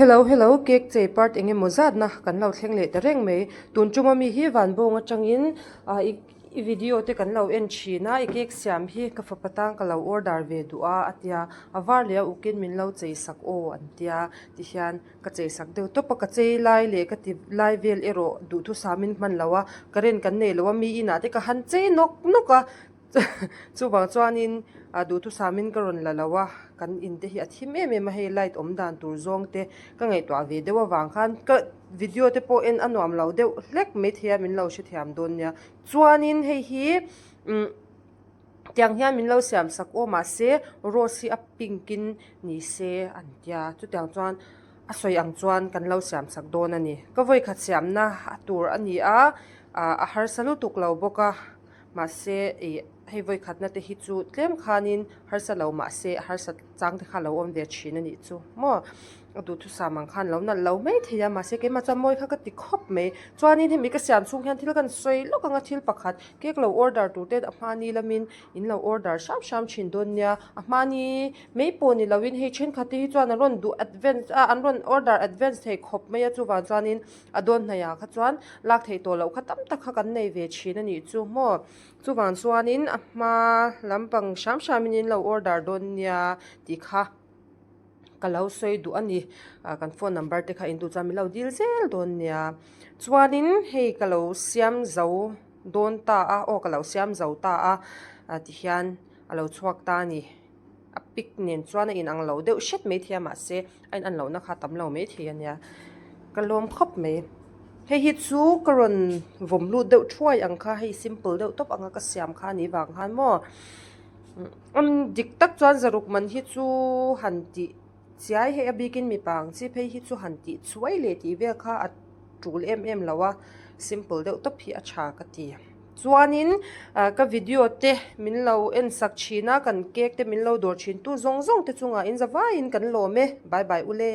Hello hello cake chei part eng emaw zatna kan lo thleng leh ta reng mai tun tuma mi hi vanbawng atangin ah i i video te kan lo en thin a i cake siam hi ka fapa tan ka lo order ve duh a a tia a var leh a ukin min lo chei sak aw an tia tihian ka chei sak deuh tawp a ka chei lai leh ka ti lai vel erawh duhthusam in hman lo a current kan nei lo a mi inah te ka han chei nawk nawk a. Chuvang chuanin ah duhthusamin ka rawn la lo a, kan in te hi a thim em em a, hei light awm dan tur zawng te ka ngaihtuah ve deuh avang khan ka video te pawh en a nuam lo deuh hlek maithei a min lo hrethiam dawn nia. Chuanin hei hi umm tiang hian min lo siam sak aw mahse rose hi a pink in ni se an tia chutiang chuan a sawi ang chuan kan lo siam sak dawn a ni. Ka vawikhat siamna tur a ni a, ah a harsa lutuk lo bawk a. Mahse ih hei vawikhatna te hi chu tlem khanin harsa lo mahse a harsa chang te kha a lo awm ve thin a nih chu maw a duhthusam ang khan lo nalh lo mai thei a mahse keimah chuan mawi kha ka ti khawp mai chuanin hemi ka siam chhung hian thil kan sawi lawk ang a thil pakhat cake lo order tur te a hmani lamin in lo order hram hram thin dawn nia a hmani mai pawh ni loin hei thenkhat te hi chuan an rawn duh advance a an rawn order advance thei khawp mai a chuvang chuanin A dawn hnaiah kha chuan lak theih tawh loh kha tam tak kha kan nei ve thin a nih chu maw. Chuvang chuanin a hma lampang hram hramin in lo order dawn nia tih kha ka lo sawi duh a ni. Ah kan phone number te kha in duh chuan min lo dil zel dawn nia. Chuanin hei ka lo siam zo dawn ta a aw ka lo siam zo ta a ah tihian a lo chhuak ta a ni. A pic nen chuan a inang lo deuh hret mai thei a mahse a in an lohna kha a tam lo mai thei a nia ka lawm khawp mai hei hi chu ka rawn vawm lut deuh thuai ang kha hei simple deuh tawp anga ka siam kha a nih vang khan maw umm dik tak chuan zaruk man hi chu han tih chiai hei a bikin mipa ang chi phei hi chu han tih chuai leh tih vel kha a tul em em lo a simple deuh tawp hi a tha ka ti. Chuanin ah ka video te min lo en sak thin a kan cake te min lo dawr thin tu zawng zawng te chungah in za vaiin kan lawm e bye bye ule.